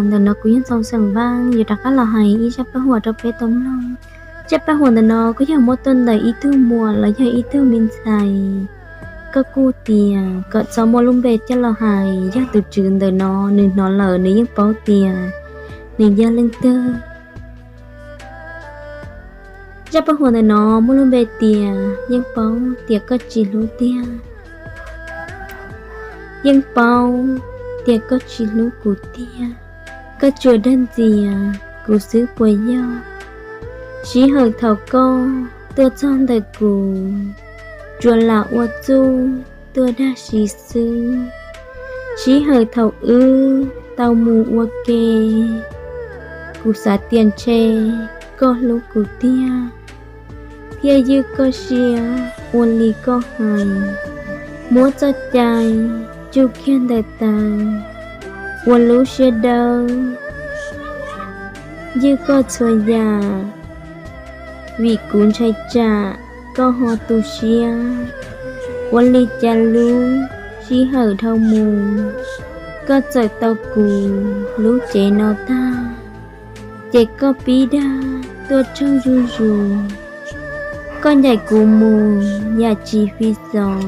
Ntawm no kuv yog Ntxoov Xeem Vaaj yuav rov qab los hais ib zaj paj huam rau peb tau mloog. Zaj paj huam ntawm no kuj yog muab tuaj ntawm ib tug muam los yog ib tug me ntxhais. Koj kuj tias kom txhob muaj lub npe coj los hais, yog tus tswv ntawm no nws hnov lawm nws yeej paub tias nws yog leej twg. Zaj paj huam ntawm no muaj lub npe tias yeej paub tias koj tsis hlub tiag. Yeej paub tias koj tsis hlub kuv tiag, koj tsuas dag ntxias kuv xwb puas yog? Sij hawm thaum koj tuaj txog ntawm kuv, tsuas lam ua txuj tuaj dag sis xwb. Sij hawm thaum wb tau mus ua ke, kuv xav tias ntshe koj hlub kuv tiag, thiaj ywj koj siab ua li koj hais, muab txoj cai tsuj kiag ntawm taw, ua lub siab dawb ywj koj txhua yam, vim kuv ntshai tsam koj ho tu siab. Ua li cas lub sij hawm dhau mus, koj txawm tau kuv lub cev no tag, ces koj pib dag tuaj tsaug zuj zus. Koj ncaim kuv mus yam tsis fi xov,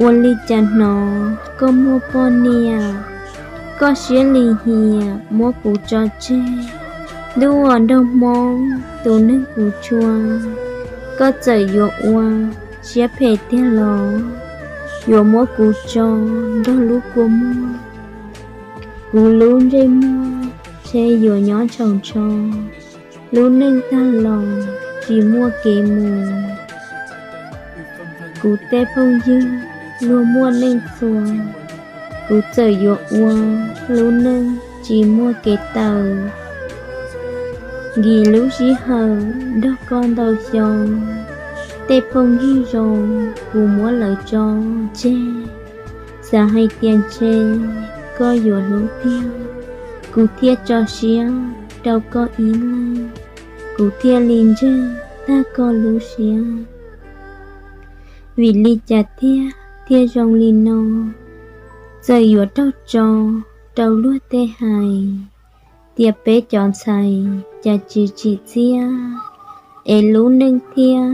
ua li cas hnov koj muaj poj niam, koj siab lim hiam muab kuv tso tseg. Ntuj aw nraug Hmoob tus neeg kuv tshua, koj txawm yuav ua siab phem tiag los, yuav muab kuv tso nrog lub kua muag. Kuv lub ntsej muag ntshe yuav nyob ntshaum ntsho, lub neej tag los tsis muaj kev mus. Kuv tej phooj ywg luag muaj neej txhua, kuv txawm yuav ua lub neej tsis muaj kev taw. Nkim lub sij hawm nrog koj ntau xyoo, tej phooj ywg zoo kuv muab lawv tso tseg. Xav hais tias ntshe koj yuav hlub tiag, kuv thiaj tso siab rau koj ib leeg, kuv thiaj li ntseeg tag koj lub siab. Vim li cas tiag thiaj zoo li no, txawm yuav raug tso rau luag tej hais tias peb cov ntxhais cas tsis tsim txiaj, es lub neej thiaj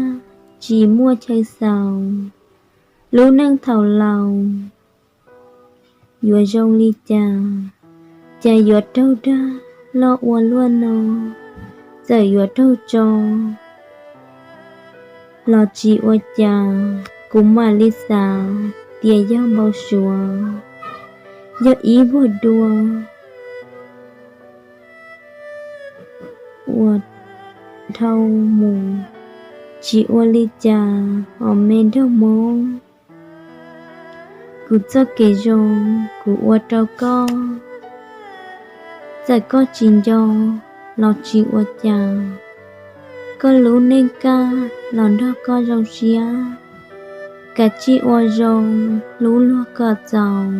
tsis muaj chaw xaus. Lub neej thaum laus yuav zoo li cas, cas yuav raug dag loj ua luaj no, txawm yuav raug tso los tsis ua cas, kuv mam li xav tias yog npau suav, yog ib vuag dua uas dhau mus, tsis ua li cas os me nraug Hmoob. Kuv txoj kev zoo kuv ua rau koj, txawm koj tsis nco los tsis ua cas, koj lub neej kaj los nrog koj zoo siab. Kav tsij ua zoo hlub luag kom txaus,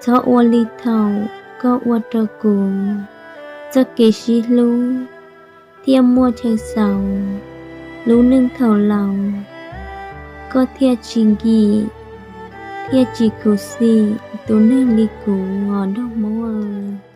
txhob ua li thaum koj ua rau kuv. Txoj kev sib hlub thiaj muaj chaw xaus, lub neej thaum laus koj thiaj tsis nkim, thiaj tsis khuv xim tus neeg li kuv os nraug Hmoob aw.